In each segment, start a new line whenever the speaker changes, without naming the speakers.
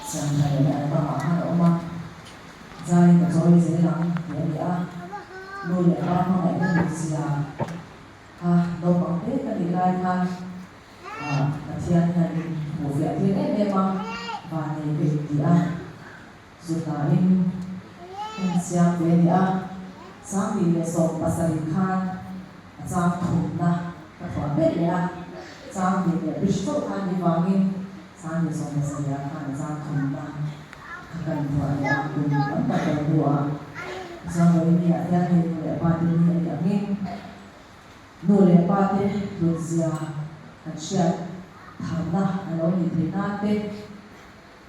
Siam tha lehna album ah khan a awm a, zaiin ka chawi zel ang tih a ni a, nu leh pa hmangaihna hlutzia kha naupang te ka nih lai khan Pathian hian min hmuh fiah tir em em a, vannei ka inti a, zutnain ka insiam ve a ni a, 2017 khan a chang thumna ka thuah mek leh a, chang tih leh bridge chauh khan ni vangin 2017 ah khan a chang thumna kha ka inthuah leh a, kum tam tak kal hnuah chuan Vawiini ah hian hei nu leh pa te ni a nih angin nu leh pa te hlutzia kan hriat tharna a lo nih theih nan te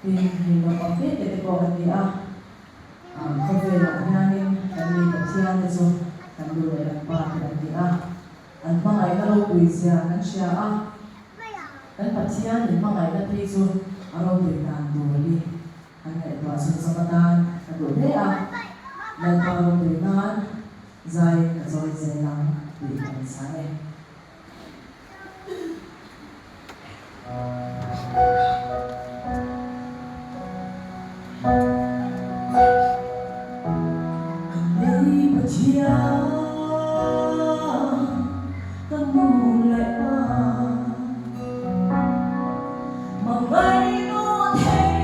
tin hei naupang te te te pawh kan ni a, khawvelah hianin kan mi Pathian te chu kan nu leh kan pa te an ni a, an hmangaihna ropui zia kan hria a, kan Pathian in hmangaihna phei chu a ropui dan tur hi kan ngaihtuah chhunzawm atan ka duh hle a, Lalpa ropui nan zai ka chawi zel ang tih ka inchhang e. Kan lei Pathian ka nu leh pa Mangaihnaw thei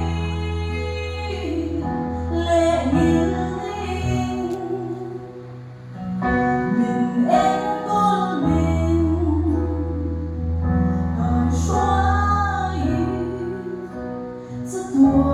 leh ngilngin Min enkawl min kai hruai chatuan.